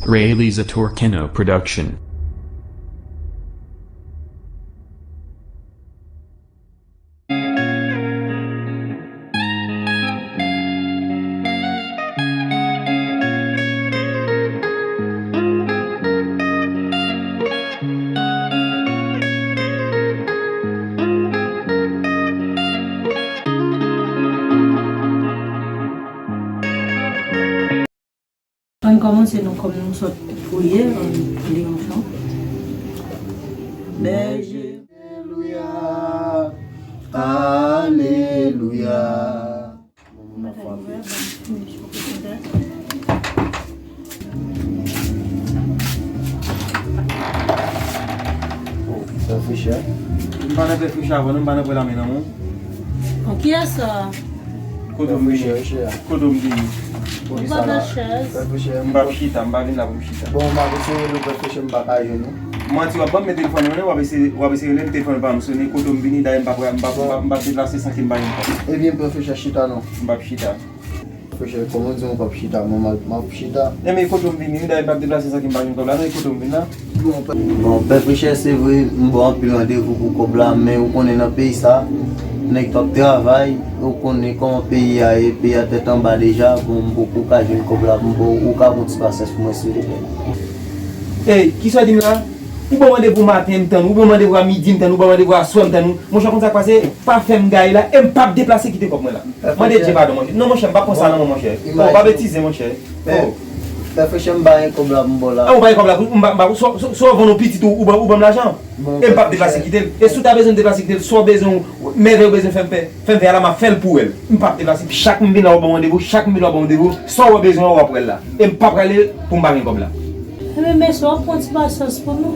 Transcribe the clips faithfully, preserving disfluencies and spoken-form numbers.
Rayleigh Zatorkino production. Ann kòmanse non, kòm nou sot priye, ann li yon chan. Bèje. Alelouya, alelouya. Pè Frechè. M pa nan Pè Frechè avè w non, m pa nan pran lame nan men w. Bon, kiyès sa? Kote w vini? Kote w vini? Ou pa nan chèz? M p ap chita, m pa vin la pou m chita. Bon, m ap eseye rele w, Pè Frechè, m pa ka jwenn ou. Manti w ap ban m, men telefòn mwen, w ap eseye, w ap eseye rele m, telefòn pa m sonnen, kote w vini, dayè m p ap, m p ap, m p ap, m p ap deplase san ke m pa jwenn kòb. Ebyen, Pè Frechè, chita non. M p ap chita. Frechè, kòman w di m w p ap chita? Mwen, m ap, m ap chita. Ebyen, kote w vini, dayè m p ap deplase san ke m pa jwenn kòb la, non, e kote w vin la? Bon, Pè Frechè, se vre, m ba w anpil randevou pou kòb la, men ou konnen nan peyi sa, nèg t ap travay, ou konnen kòman peyi a ye, peyi a tèt anba deja, bon, m poko ka jwenn kòb la, m ba w, ou ka pran ti pasyans pou mwen, silvouplè. Ey, kisa w di m la? Ou ban m randevou maten, m tann ou, ou ban m randevou a midi, m tann ou, ou ban m randevou aswè, m tann ou. Monchè, konn sa k pase, pa fè m gaye la, e m p ap deplase kite kòb mwen la. Mande Dye padon, monchè. Non, monchè, m p ap pran sa nan men w, monchè. Oh, pa betize, monchè. Oh. Pè Frechè, m pa gen kòb la pou m ba w la. Ah, ou pa gen kòb la pou m ba, m ba, si w vann yon pitit ou, ou ban, ou ban m lajan. E m p ap deplase kite l. E si w ta bezwen m deplase kite l, sa w bezwen, mèvèy ou bezwen fè m fè, fè m fè a la, m ap fè l pou w. M p ap deplase. Chak m vin la, w ban m randevou, chak m vin la, w ban m randevou. Sa w bezwen an, w ap wè l la. E m p ap rale pou m pa gen kòb la. Ebyen, mesye, w ap pran ti pasyans pou nou.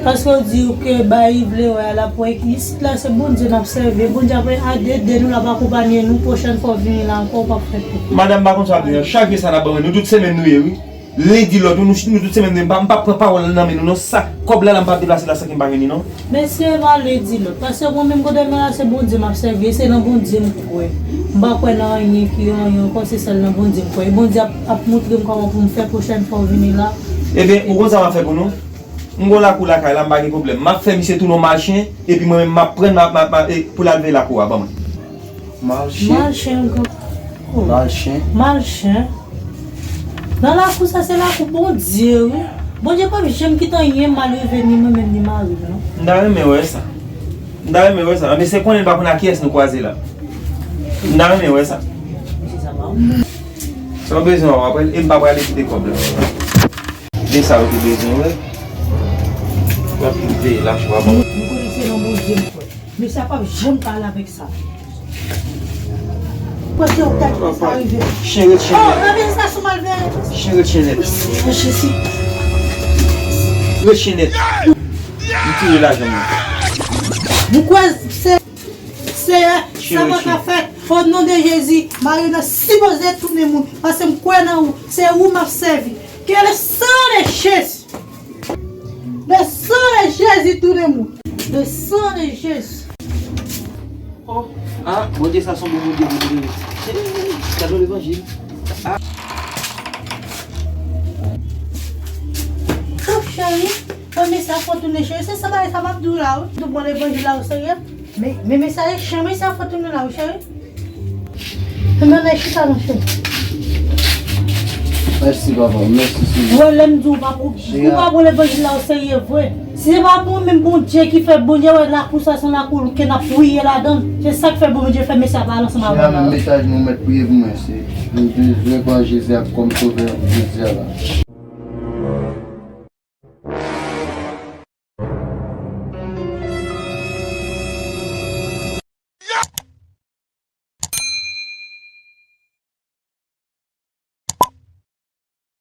Paske w di w ke bay vle wè a l ap wè. Isit la, se Bondye n ap sèvi. Bondye ap ede nou, l ap akonpanye nou. Pwochèn fwa w vini la ankò, w p ap fè pito. Madanm, m pa konn sa w ap di non. Chak jou sa n ap ban mwen. Nou tout se menm nou ye, wi. Lendi lòt, nou, nou tout se menm nou ye. M pa, m pa pran pawòl nan men nou, non. Sa, kòb la, la, m p ap deplase la san ke m pa jwenn li, non. Mesye, pa lendi lòt. Paske mwen menm kote m ye la, se Bondye m ap sèvi. E se nan Bondye m kwè. M pa kwè nan anyen ki anyen ankò, se sèl nan Bondye m kwè. E Bondye ap, ap montre m kòman pou m fè pwochèn fwa w vini la. Ebyen, ou konn sa m ap fè pou nou? M gon lakou lakay la, m pa gen pwoblèm. M ap fè misye tounen yon malchen, epi mwen menm m ap pran l, m ap, m ap, m ap, e, pou l al veye lakou a, ban mwen. Malchen? Malchen, gran. Oh. Malchen? Malchen? Nan lakou sa, se lakou Bondye, wi. Bondye p ap janm kite anyen mal rive ni mwen menm ni mari m, non. M ta renmen wè sa. M ta renmen wè sa. Mesye konnen l pa konn ak kiyès nou kwaze la. M ta renmen wè sa. Mesye sa pa ou. Sa w bezwen w ap wè l, e m pa prale kite kòb la. E sa yo te bezwen wè. W ap vin veye lakou a ban mwen. M konnen se nan Bondye m kwè. Mesye a p ap janm ka ale avèk sa. Pwè se ou k ta kite sa rive. Chen ret chen nèt. Oh, nan vye sa sou malveyan. Chen ret chen nèt. Jezi. Ret chen nèt. M tire lajan mwen. M kwè se, Seyè, sa pa ka fèt. O non de Jezi, mari nan sipoze tounen moun. Paske m kwè nan ou. Se ou m ap sèvi. Que le sang de Jésus. Le sang de Jésus tounen moun. Le sang de Jésus. Oh, ah, Bondye sa se yon bon Bondye, Bondye. Hey, gade levanjil. Ah. Oh, cheri, premye sa fò tounen cheri. Se sa bagay sa m ap di w la, wi. Tout bon levanjil la, w serye? Men, men, men sa e chen, men sa fò tounen la, wi, cheri. Nan, nan, chita non, cheri. Mèsi, papa. Mèsi, Senyè. Wè, lè m di w, papa, ou, ou pa pran levanjil la o serye vre. Si se pa pou mwen menm Bondye ki fè, Bondye wè lakou sa se yon lakou ke n ap priye ladan l. Se sa k fè Bondye fè mesye a pa al ansanm avè w la. Cheri, menm mesaj nou mèt priye pou mwen, se m bezwen pran Jezi a kòm sovè Jezi a la.